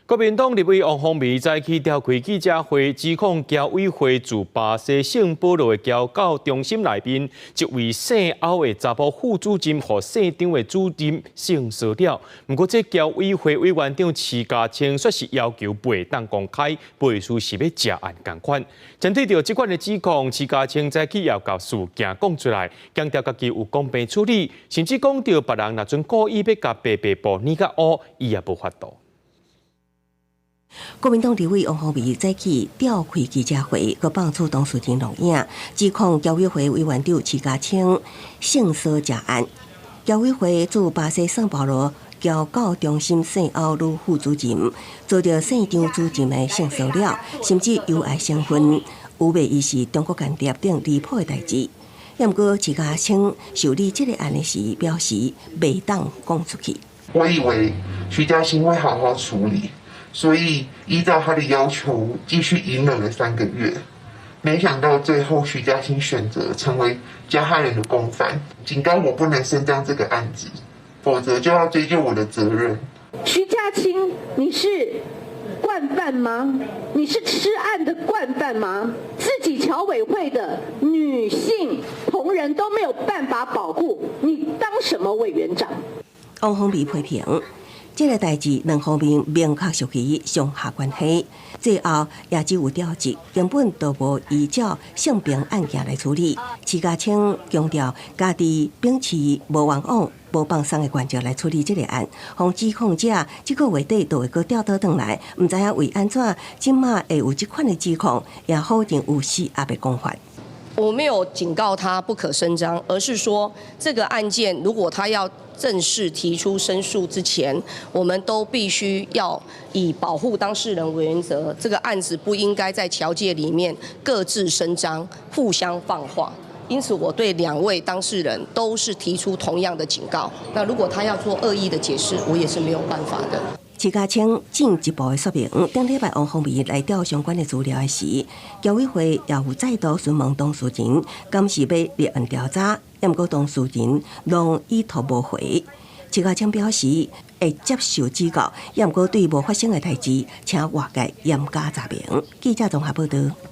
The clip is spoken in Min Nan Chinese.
國民黨立委王鴻薇早起召開記者會，指控僑委會駐巴西聖保羅的僑教中心內面，一位姓歐的查埔副主任予姓張的主任性騷擾。毋過，這僑委會委員長徐家清卻是要求袂當公開，袂輸是欲食案仝款。針對著這款的指控，徐家清早起也共事件講出來，強調家己有公平處理，甚至講著別人若準故意欲共白白布染較烏，伊也無法度。國民黨立委王鴻薇早起召開記者會，閣放出當事人錄影，指控僑委會委員長徐家清性騷擾案。僑委會駐巴西聖保羅僑教中心姓歐女副主任，遭著姓張主任的性騷擾，甚至有礙身份，污衊伊是中國間諜等離譜的代誌。毋過徐家清受理這個案的時，表示袂當講出去。我以為徐家清會好好處理。所以依照他的要求繼續隱忍了3個月，沒想到最後徐家清選擇成為加害人的共犯，警告我不能聲張這個案子，否則就要追究我的責任。徐家清，你是慣犯嗎？你是吃案的慣犯嗎？自己僑委會的女性同仁都沒有辦法保護，你當什麼委員長？王鴻薇批評。這個代誌兩方面明確屬於上下關係，最後也只有調職，根本都無依照性平案件來處理。徐家清強調，家己秉持無冤枉、無放鬆的原則來處理這個案，予指控者這個月底就會閣調倒轉來，毋知影為按怎，這馬會有這款的指控，也否認有施壓的講法。我沒有警告他不可聲張，而是說這個案件如果他要正式提出申訴之前，我們都必須要以保護當事人為原則。這個案子不應該在僑界裡面各自聲張、互相放話。因此，我對兩位當事人都是提出同樣的警告。那如果他要做惡意的解釋，我也是沒有辦法的。徐家清進一步的說明，頂禮拜王鴻薇來調相關的資料的時，僑委會也有再度詢問當事人，敢是欲立案調查，毋過當事人攏已讀無回。徐家清表示會接受指教，毋過對無發生的代誌，請外界嚴加查明。記者綜合報道。